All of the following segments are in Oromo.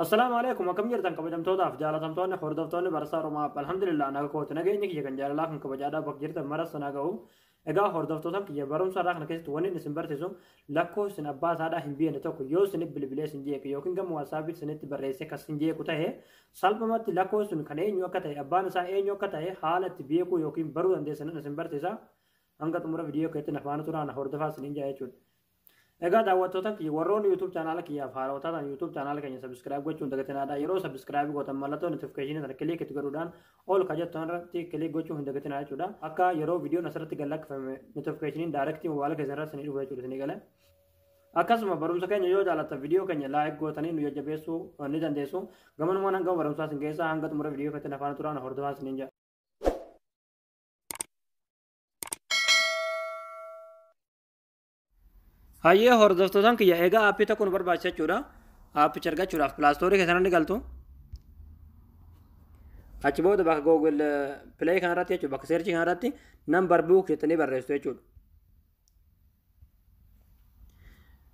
Assalaamu alaikum, akkam jirtan kabajamtootaaf jaalatamtoonni hordoftoonni Barasaa Oromoo? Alhamdulillah, naga kooti. Nageenyi kiyya kan jaalalaa kan kabajaadhaa bakka jirtan mara sanaa ga'u. Egaa hordoftoota kiyya, barumsa irraa kana keessatti wanni isin barsiisu lakkoofsi abbaa isaadhaa hin beekne tokko yoo isin bilbilee isin jeeqe yookiin gama WhatsAppii isinitti barreessee kan isin jeequ ta'e, salphumatti lakkoofsi sun kan eenyu akka ta'e, abbaan isaa eenyu akka ta'e haala itti beekuu yookiin baruu dandeessan isin barsiisa. Hanga xumura viidiyoo keessatti na faana turaan hordofaa isiniin jaa jechuudha. Egaa daawwattoota kiyya, warroonni YouTube chaanaala kiyyaaf haarawaa taatan YouTube chaanaala keenya subscribe gochuun dagatinaadha. Yeroo subscribe gootan mallattoo notification sana click itti godhuudhaan ol ka jettu irratti click gochuu hin dagatinaa jechuudha. Akka yeroo viidiyoon asirratti gad lakkifame notification direct mobaayila keessan irratti isinii dhufu jechuudha isinii galee. Akkasuma barumsa keenya yoo jaallattan viidiyoo keenya like gootanii nu jajjabeessuu ni dandeessu. Gamanumaan hanga barumsaa isin keessaa hanga xumura viidiyoo keessatti afaan turaan hordofaa isiniin jedha. Hayyee hordoftootaan kiyya, egaa aappii tokko nu barbaachisa jechuudha. Aappicha argachuudhaaf Play Store keessan ni galtu. Achi booda bakka Google Play kanarratti jechuudha, bakka search kanarratti Number Book jettanii barreessitu jechuudha.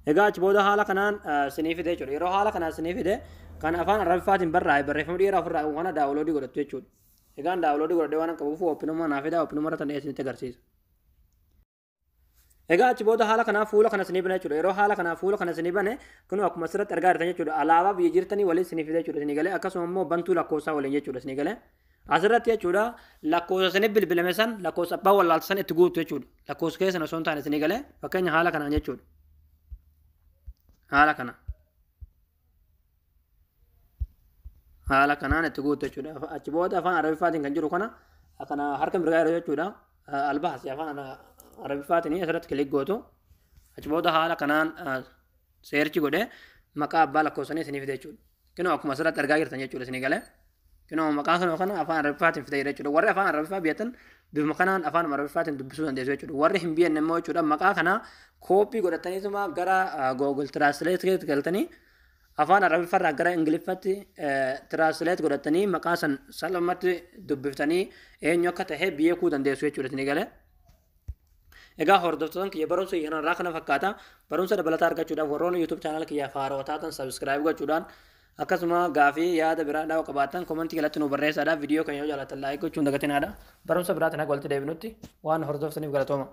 Egaa achi booda haala kanaan sinii fide jechuudha. Yeroo haala kanaan sinii fide kan afaan Arabiffaatiin barraa'e barreeffama dheeraa ofirraa qabu kana download godhattu jechuudha. Egaan download godhadhee waan qabuuf openummaa naa fida, openummaa irratti isinitti agarsiisa. Egaa achi booda haala kanaa fuula kana isinii bane jechuudha. Yeroo haala kanaa fuula kana isinii bane kun akkuma asirratti argaa jirtan jechuudha. Alaabaa biyya jirtanii waliin isinii fide jechuudha. Isinii galee akkasuma immoo bantuu lakkoofsaa waliin jechuudha. Isinii galee. Asirratti jechuudha lakkoofsa isinii bilbilame san, lakkoofsa abbaa wallaalta san itti guutu jechuudha. Lakkoofsa keessan osoo hin taane, isinii galee, fakkeenya haala kanaan jechuudha. Haala kana. Haala kanaan itti guutu jechuudha. Achi booda afaan Arabiffaatiin kan jiru kana kana harka mirgaa yeroo jechuudha. Albaasi afaan Arabiffaatiin asirratti click gootu. Achi booda haala kanaan search godhee maqaa abbaa lakkoofsanii isinii fide jechuudha. Kinoo akkuma asirratti argaa jirtan jechuudha, isinii galee. Kinoo maqaa kana afaan Arabiffaatiin fide jechuudha. Warri afaan Arabiffaa beektan bifuma kanaan afaan Arabiffaatiin dubbisuu dandeessu jechuudha. Warri hin beekne immoo jechuudha maqaa kana copy godhataniituma gara Google Translate galtanii afaan Arabiffaarraa gara Ingiliffatti translate godhatanii maqaa san salphumatti dubbiftanii eenyu akka ta'e beekuu dandeessu jechuudha, isinii galee. Egaa hordoftoota kiyya, barumsa kanarraa kana fakkaata. Barumsa dabalataa argachuudhaaf warroonni YouTube chaanala kiyyaaf haarawaa taatan subscribe gochuudhaan, akkasuma gaafii yaada biraa dhaa'u qabaattan comment jalatti nu barreessaadha. Viidiyoo keenya yoo jaallattan like gochuun dagatinaadha. Barumsa biraatiin haga walitti deebinutti waan hordoftaniif galatooma.